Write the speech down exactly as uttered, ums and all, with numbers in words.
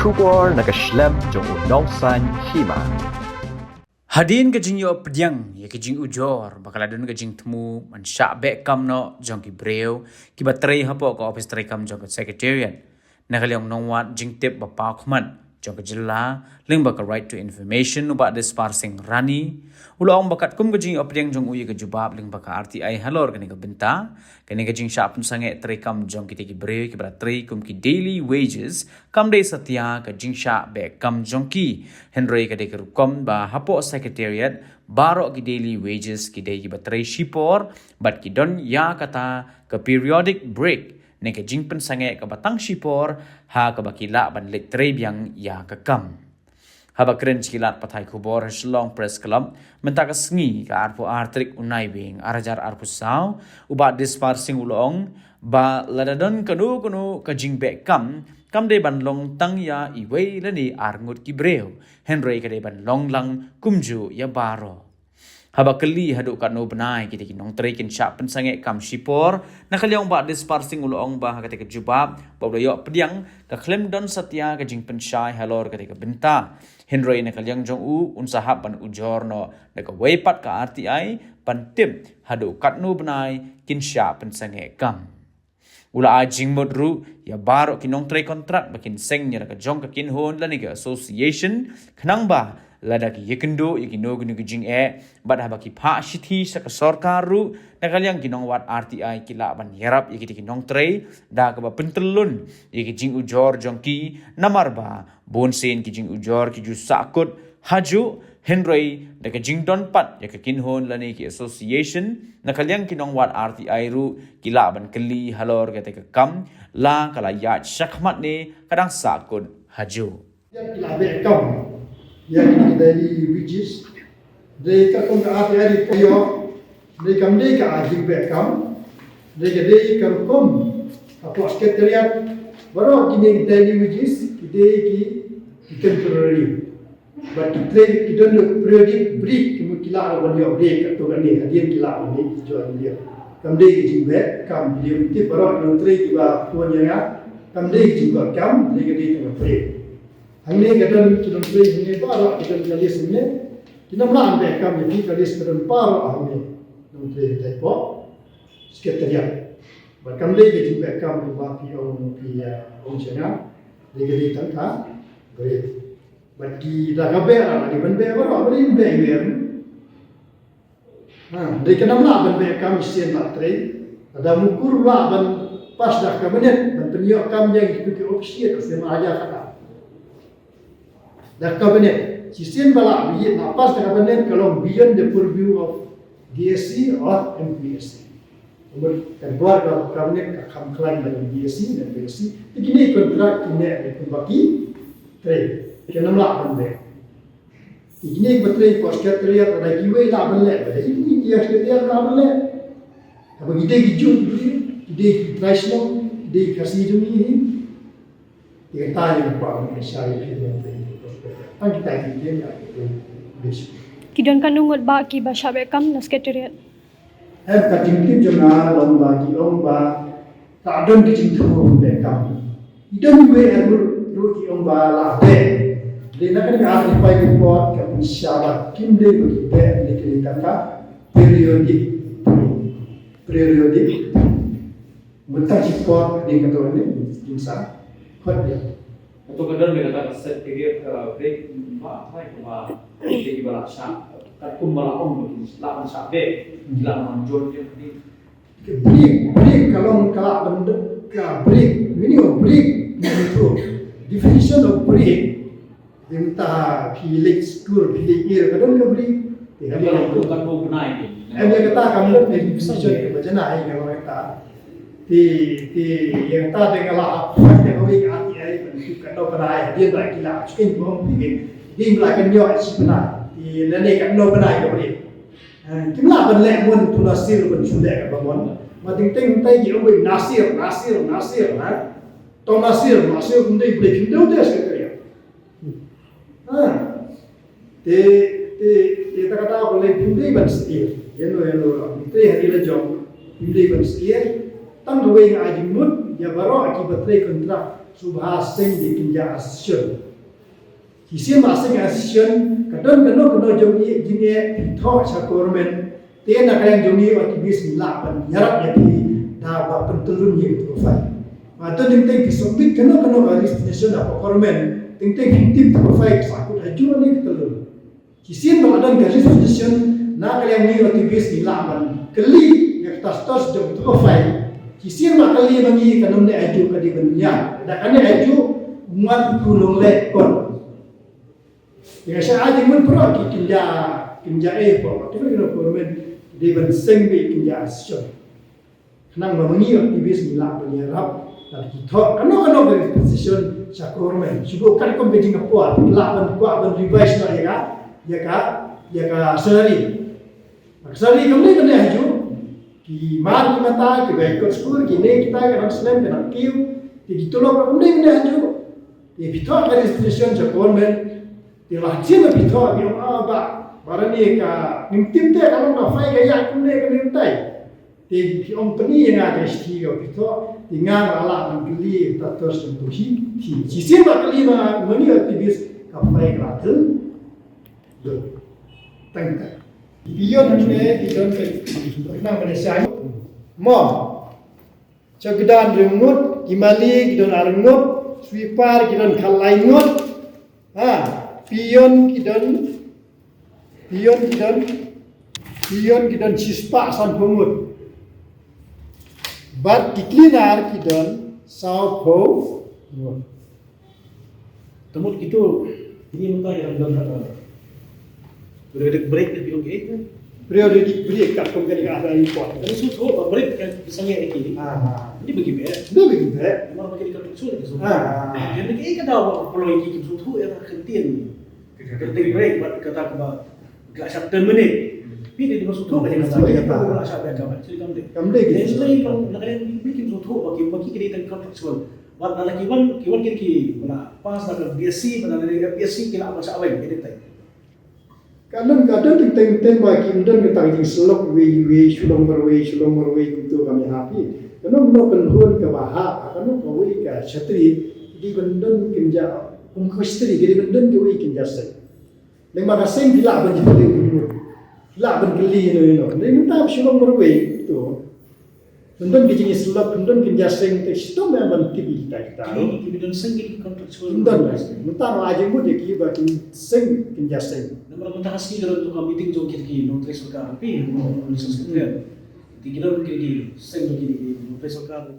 Khubor na ka shlem jong u Nongsaiñ Hima. Hadien ka jingïoh pdiang ïa ka jingujor ba ka la don ka jingthmu ban shah beh kam noh jong ki briew kiba trei hapoh ka ophis treikam jong ka Secretariat, na ka liang u nongwad jingtip ba paw khmat jong ka jylla lyngba ka Right to Information, u Bah Dispar Singh Rani, u la ong ba katkum ka jingïoh pdiang jong u ïa ka jubab lyngba ka R T I halor kane ka bynta, kane ka jingshah pynsangeh treikam jong kita ki briew kiba la trei kum ki daily wages kam dei satia ka jingshah beh kam jong ki, hynrei ka dei ka rukom ba hapoh Secretariat baroh ki daily wages ki dei kiba trei shipor bad ki don ïa kata ka periodic break ne ka jingpynsangeh kaba tang shipor ha kaba ki lah ban leit trei biang ïa ka kam. Haba kren sha ki lad pathai khubor ha Shillong Press Club mynta ka sngi, ka arphew ar tarik u Naiwieng ar hajar arphew saw, u Bah Dispar Singh u la ong ba lada don kano kano ka jingbeh kam, kam dei ban long tang ïa iwei lane ar ngut ki briew, hynrei ka dei ban long lang kumjuh ïa baroh. Haba kylli haduh katno bnai kita ki nongtrei kin shah pynsangeh kam shipor, na ka liang u Bah Dispar Singh u la ong ba ha kata ka jubab ba u la ïoh pdiang ka khlem don satia ka jingpynshai halor kata ka bynta, hynrei na ka liang jong u un sa hap ban ujor noh da kawei pat ka R T I ban tip haduh katno bnai kin shah pynsangeh kam. U la ai jingmut ruh ïa baroh ki nongtrei kontrak ba kin seng ïa la ka jong ka kynhun lane ka association, khnang ba lada ki ïakynduh ïa kino kino ki jingeh bad haba ki phah shithi sha ka sorkar ruh, na ka liang ki nongwad R T I ki lah ban ïarap ïa kita ki nongtrei da kaba pyntyllun ïa ki jingujor jong ki, namar ba bunsien ki jingujor ki ju sahkut hajuh, hynrei da ka jingdon pat ïa ka kynhun lane ki association, na ka liang ki nongwad R T I ruh ki lah ban kylli halor kata ka kam, la ka la ïaid shakhmat ne ka dang sahkut hajuh. Ïa ki la beh kam ïa ki daily wages, dei ka kum ka R T I ri pyo, dei kam dei ka jingbeh kam, dei ka dei ka rukom hapoh Secretariat, baroh kine ki daily wages ki dei ki temporary. Bad ki trei ki don periodic break, ki mut ki lah ban ïoh break katto katne, hadien ki lah ban leit ki join ïa. Kam dei ki jingbeh kam, ki dei tip baroh ki nongtrei kiba phone ïa nga, kam dei ki jingbeh kam, dei ka dei tang ka break. Hangne ka don ki nongtrei hangne baroh ki don ka list hangne. Ki nang lah beh kam ïa ki, ka list ka don baroh hangne. Nongtrei ka dei hapoh Secretariat. Bad kam dei ka jingbeh kam kumba phi ong, phi ong sha nga, dei ka dei tang ka break. Bad ki da ka beh la, la dei ban beh baroh, ba dei ban beh ïa. Ha, dei ka nam lah ban beh kam shisien la trei. Lada Mukuru lah ban pass da ka cabinet ban pynïoh kam ïa ki official shisien la hajar kata. Da ka cabinet shisien ba la, ba ïa la pass da ka cabinet ka long beyond the purview of D S C or M P S C. Umut ka dwar ka cabinet ka kham khlaiñ ban D S C ne M P S C. Te kine kontrak kine kumba ki trei. Ka nam lah ban beh. Te kine kiba trei hapoh Secretariat, lada kiwei lah ban leh, lada i, i, i Secretariat lah ban leh. Haba ki dei ki jur, ki dei ki trai shnong, ki dei ki Khasi jong ngi hi. Te kata ïa ka kwah ban share ïa phi, tang kita ki dei ïa ki dei. Ki don katno ngut bah kiba shah beh kam na Secretariat? Em, ka jingtip jong nga long ba ki ong ba ka don ka jingthmu beh kam. Ki don wei ruh, ruh ki ong ba la beh. Dei na kane ka article report ka pynshai ba kim dei ba ki beh, dei ka dei tang ka periodic. Periodic. Mynta ki por dei ka to ne, jingsa. Khot dia. Kato ka don ne kata ka set period, uh, break, ba, ba, ba, ba, ba, la shah. Katkum ba la ong, la ong shah beh, la ong jon jon ni. Break, break, ka long ka la don ka break. Meaning of break, meaning to. Definition of break. Mynta phi leit skul, phi leit ïa ka don ka break. Te ka don ka break. Em ïa kata ka mut definition ka ba jana ai ka long kata. Te, te, ïa kata dei nga la hap, dei nga wei ka R T I, ban tip katno bnai, hadien ba ki la, shuh kin bong, dei, dei ba la kan ïoh shi bnai. Te lane katno bnai ka bri. Eh, kim lah ban leh mon tu Nasir ban shu leh kaba mon. Ma teng teng tai ki ong wei Nasir, Nasir, Nasir, ha? Tong Nasir, Nasir kum dei, kum dei, kum dei, kum dei, Ha. Te, te, te ta kata ko lei phim dei ban sngewthuh. Ïa no, ïa no, phim dei ha ïa la jong. Phim dei ban sngewthuh. Tang kawei nga ai jingmut ïa baroh kiba trei kontrak. Sngewbha seng ïa ki kynja association. Shisien ba seng association ka don kano kano jong ngi jingeh thoh sha government. Te na ka liang jong ngi O T Bs ngi lah ban ïarap ïa phi da ba pyntyllun ïa ki tnga phai. Ba don teng teng phi submit kano kano ka resignation ha government, teng teng phi tip tnga phai sa kut ha jong ngi ki tyllun. Shisien ba la don ka resignation na ka liang ngi O T Bs ngi lah ban kylli ïa ka status jong ka tnga phai. Shisien ba kylli ma ngi kan ym dei ajuh ka dei ban ïa. Da kane ajuh ngan tu long leh kon. Ïa ka sha ai dei mun pro ki kynja kynja eh pro. Tu ki no government dei ban seng bi kynja association. Khnang ba ma ngi O T Bs ngi lah ban ïarap lada ki thoh kano kano ka position sha government. Shu buh katkum ka jingkyrpad, lah ban kwah ban revise noh ïa ka, ïa ka, ïa ka salary. Ka salary kam dei ban dei ajuh. Ki mar ki mata, ki bai kot skul, kine kita ka dang slem, ka dang kiew, ki, ki tulop kam dei ban dei ajuh. Ki phi thoh ka resignation sha government, ki la jin phi thoh, ki ong, ah, ba, ba rani ka, ngim tip te ka long ka phai ka ïaid kumne kumne tai. Te phi ong pyni ïa nga ka shithi ka phi thoh, te nga nga lah ban kylli ta tor sha tu hi, hi. Shisien ba kylli ma, ma ngi O T Bs ka phai ka la thel. Dur. Tang tang. Pion hangne, pion te. Nang mana siang. Mo. Chowkidar hynriew ngut, ki mali ki don ar ngut, sweeper ki don khatlai ngut. Ha, pion ki don, pion ki don, pion ki don shispah sanphew ngut. Bad ki cleaner ki don sawphew ngut. Te mut kito, ini mynta ïa dang don ha periodic break, ne phi ong kaei te? Periodic break, katkum kane ka ada import. Kane shu thoh ba break ka sangeh ïa ki. Ah, ah. Ini bagi beh. Ini bagi beh. Namar ba kine ka tuk. Ah. Kane kaei ka daw ba pynlong ïa ki, ki shu thoh ïa ka ktien. Periodic break, bad kata kaba ka la shah terminate. Phi dei ba shu thoh ka ïa kata, ka la shah beh ka ba. Kam dei. Kam dei. Dei shu thoh ba ki, ba ki dei tang contractual. Wat na la ki wan, ki wan kin ki, ba la pass na ka B S C, ba na la ka B S C ki la ban shah weng, ki dei tai. Ka don, ka don teng teng teng ba kim don ka tang jingsyllok wei wei, shu long marwei, shu long marwei, kumto kam ïa ha phi. Kano kano ka lhun kaba hap, kano kawei ka shatri, ki dei ban don kynja, kum ka shatri, ki dei ban don kawei kynja seng. Leng ba ka seng phi lah ban jubor, phi lah ban kylli ïano ïano. Dei mynta shu long marwei to. Pyndon ki jingïasyllok, pyndon ki jingïaseng te shitom ïa ban tip ïa kita kita. Ki, ki don seng ki contractual. Pyndon. Mynta ma ai jingmut ïa ki ba kin seng kin jingïaseng. Namar mynta ka sngi ka don tu ka meeting jong ki ki nongtrei sorkar. Pi, nongtrei sorkar. Ki, ki don ki, ki seng jong ki, ki nongtrei sorkar.